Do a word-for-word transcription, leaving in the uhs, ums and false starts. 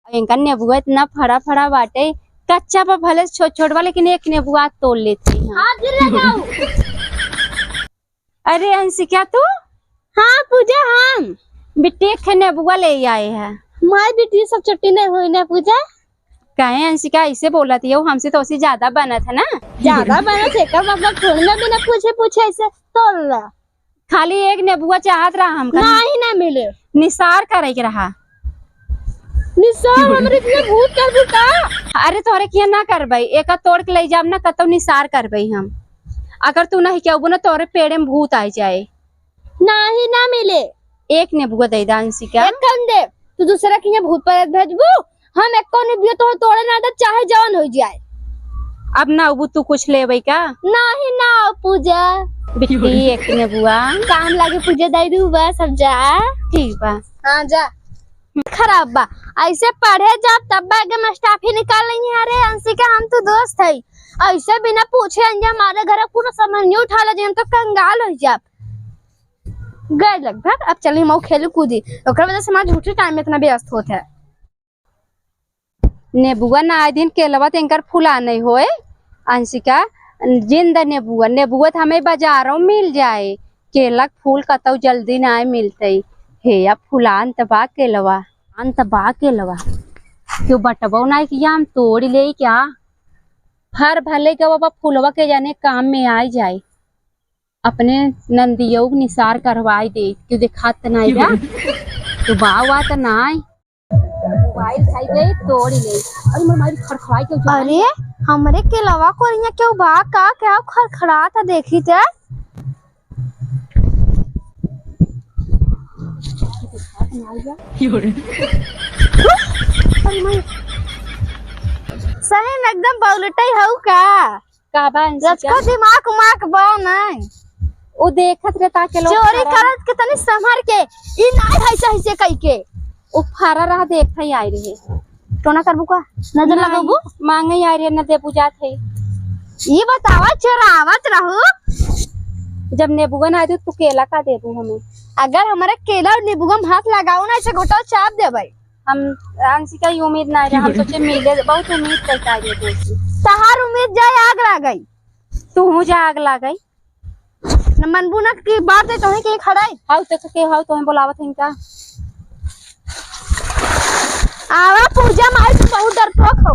इनका नेबुआ इतना फरा फरा बाटे, कच्चा बा भले छोट छोट बा, लेकिन एक नेबुआ तोड़ लेते हैं। हाथ गिर लगाओ। अरे अंशिका, तू? हाँ पूजा, हम। बिट्टी एक ठे नेबुआ ले आए हैं। माई बिट्टी सब छुट्टी नहीं हुई ना पूजा। काहे अंशिका ऐसे बोलत हियो? हमसे तो उसी ज्यादा बनत है ना। ज्यादा बनत है का मतलब? थोड़ी ना बिना पूछे पूछे ऐसे तोड़ ला। खाली एक नेबुआ चाहत रहा हमका। नाही ना मिले। निसार करे के रहा। निसार हमरे किहाँ भूत करबू का? अरे तोहरे किहाँ ना करबई, एका तोड़ के ले जाब ना, कतौ निसार करबई हम। अगर तू नहीं कहबू ना, तोहरे पेड़े में भूत आ जाए। नाही ना मिले। एक नेबुआ दे दा अंशिका। एक कन दे, तू दूसरा किहाँ भूत प्रेत भेजबू, हम एको नेबुआ तोहर तोड़े ना दे, चाहे जवन हो जाए। अब ना अबू तू कुछ लेबे का? नाही ना पूजा। बिट्टी एक नेबुआ। काम लागे पूजा दाई रू बा सब जा। ठीक बा। हाँ जा। खराब बा, ऐसे पढ़े जाब तब बा एकदम स्टाफ ही निकाल लेंगे। अरे अंशिका हम तो दोस्त है, ऐसे बिना पूछे अंजा हमारे घर पूरा सामान नहीं उठा ले, हम तो कंगाल हो जाब। गए लगभग, अब चली हम खेलू कूदी, ओकर वजह से हमारा झूठे टाइम में इतना व्यस्त होत है। नेबुआ ना आए दिन केलवा त इनकर फुला नहीं होए। अंशिका, जिंदा नेबुआ, नेबुआ त हमें बाजारों मिल जाए, केला के फूल कतौ जल्दी ना मिलते। हे, अब फुलान त बा केलवा, आन त बा केलवा, क्यों बटबो ना किया, हम तोड़ ले क्या? फर भले के बाबा फुलवा के जाने काम में आ जाए। अपने नंदियौ के निसार करवाई दे, क्यों देखात त नाई बा। तो बा वा त नाई। मोबाइल खाई गई, तोड़ ले। अरे मोर माई खड़खड़ाई के उठा। अरे, हमरे केलवा कोरिया क्यों बा का, क्या खड़खड़ात देखी ते? अरे माई। सही में एकदम बौलटई हऊ का? का बा अंशिका? रचको दिमाग उमाग बा नहीं। उ देखत रहे ताके लोग चोरी खड़ा करत के तनी संभर के, ई नाई है सही से कई के। उ फरा रहा देख है आई रहे। टोना करबू का? नजर नहीं, लगबू? मांगे आई रहे, न देबू जात है। ई बतावा, चोरावत रहू। जब नेबुआ ना दे, तू केला का देबू हमें? अगर हमारे केला और नेबुआ में हाथ लगाऊ ना, ऐसे घोटा चाप देबै। हम अंशिका, ये उम्मीद ना रहे, हम सोचे मिले, बहुत उम्मीद करता है ये दोस्त। तहार उम्मीद जाए आग लागई। तू हूँ जा आग लागई। न मनबू ना कि बार दे तोहे के खड़ाई। हाउ तो के हाउ तोहे बोलावत हैं का? आवा पूजा माई से बहुत डरपोक हो।